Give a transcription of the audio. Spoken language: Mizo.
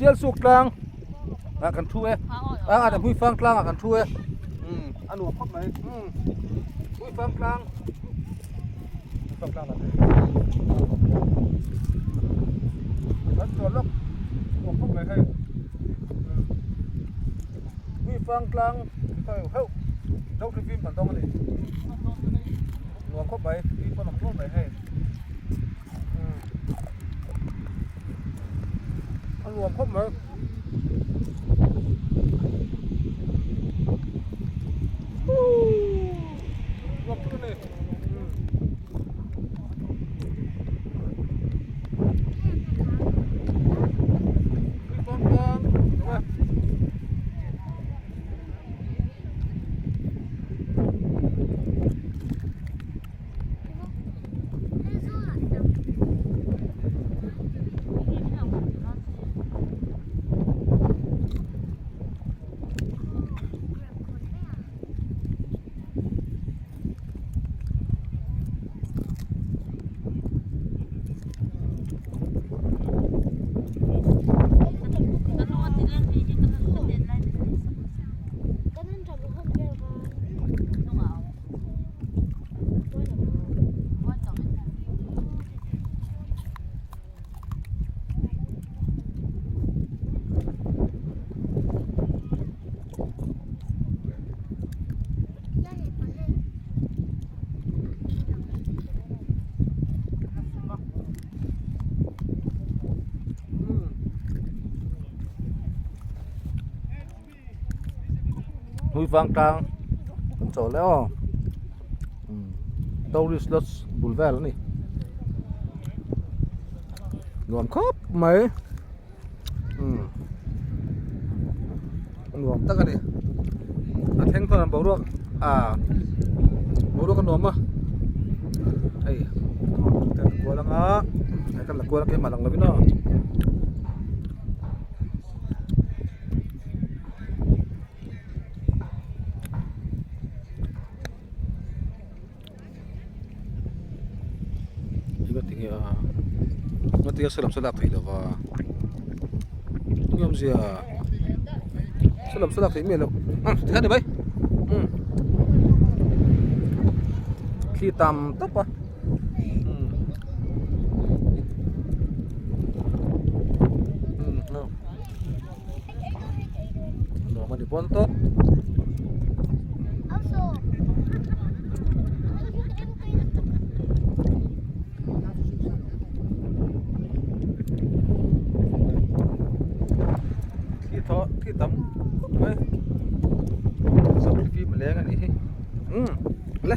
Sialsuk tlang ah kan thu e a a Hmuifang tlang ah kan thu e umm a nuam khawp mai umm Hmuifang tlang Hmuifang tlang ah kan chawl lawk nuam khawp mai hei umm Hmuifang tlang heuh heuh zo thli fim kan dawng a ni nuam khawp mai tui pawh a awm nual mai hei. A nuam khawp mai. Nuam tak a ni. Hmuifang tlang kan chawl leh aw tourist lodge bul vel a ni nuam khawp mai nuam tak a ni a thleng chuan boruak ah boruak a nuam a hei kan kual anga kan la kual a keimah lang lovin aw. Ngatinge saw lam saw lak theih lova eng awmzia saw lam saw lak theih miah loh tikhan ni mai thli tam tawp a. Nuam a ni bawn tawp. Thli thaw thli tam khawp mai. Zohri fim a leng a nih hi. Umm le.